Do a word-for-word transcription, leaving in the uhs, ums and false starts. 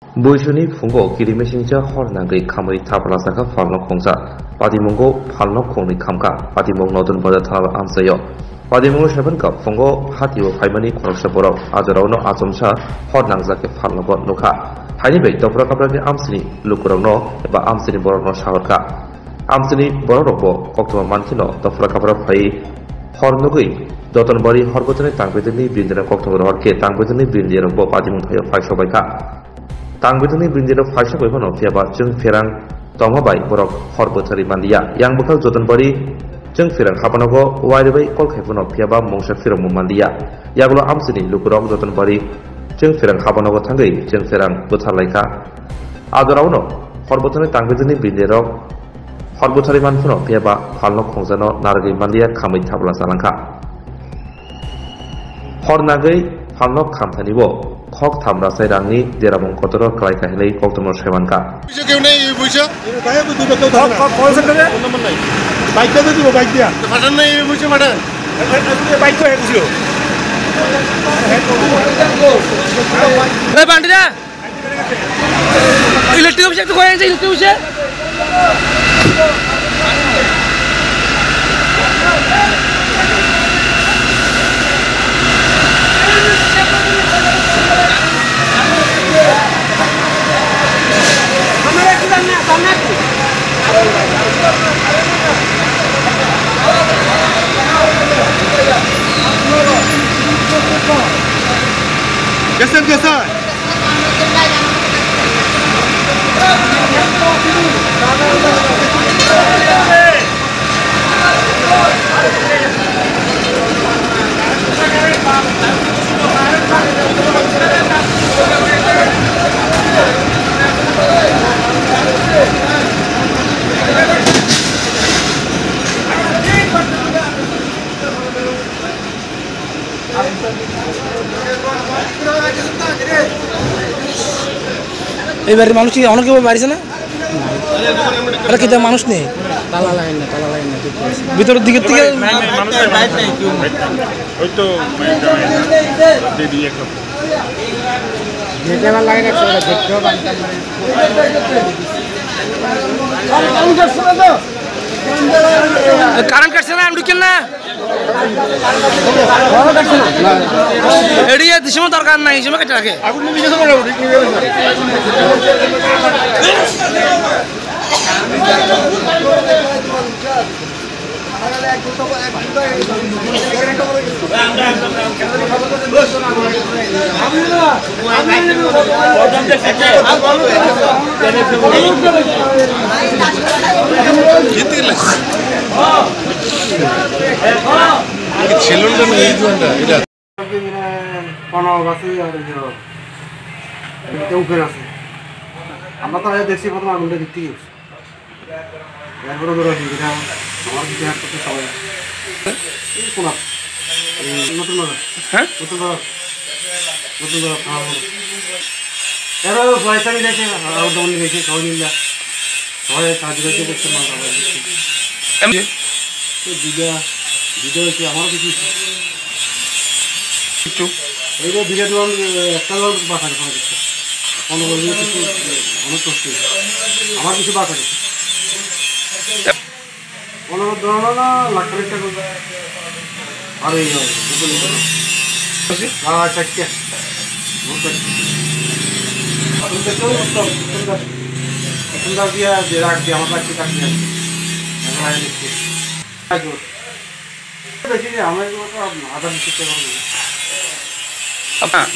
Buisuni phungo kiri misingcha hor nangwi khamwi thapla sakha phalno khongsa. Patimungo phalno khongni khamkha. Patimung Notun Bazar thana amchaio. Patimungo sebankha phungo hatio phaimani khoroksa borok. Ajoraono achomsa hor nangjak khe phalnogo nukha. Haini bai dopra kaprani amchini lukurokno eba amchini borokno sahorkha. Amchini bororokbo koktwma mankheno dopra kapra phai hor nugwi Jotonbari Horbotani Tangbedini Bindino koktwma rohor khe Tangbedini Bindiyarokbo patimung thaio phai sobaikha. Tangbedini Bindino phai sobai phano phiyaba chwng pherang tongma bai borok hor bwtharwi manliya. Yang bwkhak Jotonbari chwng pherang habanogo wairibai kol khai phano phiyaba mungsa phirokmung manliya. Yagulo amchini lukurok Jotonbari chwng pherang habanogo thangwi chwng pherang bwtharlaikha. Adoraono hor bwtharni Tangbedini Bindiyarok hor bwtharwi man phano phiyaba phalno khongjano narwgwi manliya khamwi thapla chalangkha. Hor nagwi phalno khamthanibo khok tham rasai rangni deramung kotoro kwlaikha hinwi koktwmano saimankha. Buicho keu nei, buicho? Kok, kok, kok, kok, kok, kok, bike dia tu, bike dia. Pathar nei, buicho, pathar. Bike ko hai kuchlo. Hey, bandira. Electric office ekta koi aise, electric office. Geser, geser. এই বাড়ির মানুষ কি অনেকে বাড়িছে না? আরে কিতা মানুষ নেই? তালা লাগাই না, তালা লাগাই না, ঠিক আছে। ভিতরের দিকের থেকে নাই, নাই, মানুষ নাই, মানুষ নাই। ওই তো, ওই তো, দিয়ে দিয়ে একটা। গেটে আবার লাগাই রাখছে, ওরা দেখতেও পারে না। কারেন্ট কাটছে না, আমি ঢুকেন না। এড়িয়ে দিছে দরকার নাই, হিসেবে কেটে রাখে। Cylinder na, এই দুইটা, এটা। কোনো বাসে আর এই যে, এটা উপরে আছে। আমরা তো আগে দেখছি প্রথমে আগুনটা দেখতে গেছি। এরপরে ধরো কি, এটা আমার কিছু help করতে সবাই। এই কোন আপ-, এই নতুন বাজার। হ্যাঁ? নতুন বাজার। নতুন বাজার, হ্যাঁ, বলো। এরা পয়সা মিলেছে, আর দোকানে গেছে, সবাই মিলে। সবাই সাহায্য করছে, করছে, মাল সাপ্লাই দিচ্ছে। এমনি? এই দুইটা, দুইটা হচ্ছে, আমারও কিছু হচ্ছে। একটু। এই যে দুইটা দোকান, একটা দোকান বাঁচা গেছে, অনেক কিছু। পনেরো দিনে কিছু, অনেক কষ্ট হয়েছে। আমার কিছু বাঁচা গেছে। পনেরো ধরো না, লাখ খানিক টাকা। আর এই হয়, উপরে উপরে। আচ্ছা। হ্যাঁ, চারটে। ভোর চারটে। এখন তো কেউ করতাম, এখন তো, এখন তো দিয়ে, দিয়ে রাখ দিয়ে, আমার কাছে কাটিয়ে আসবে। এখন আয় দেখছি। বেশি দিয়ে, আমার এগুলো তো হাজার বিশ টাকা হবে। আপনার?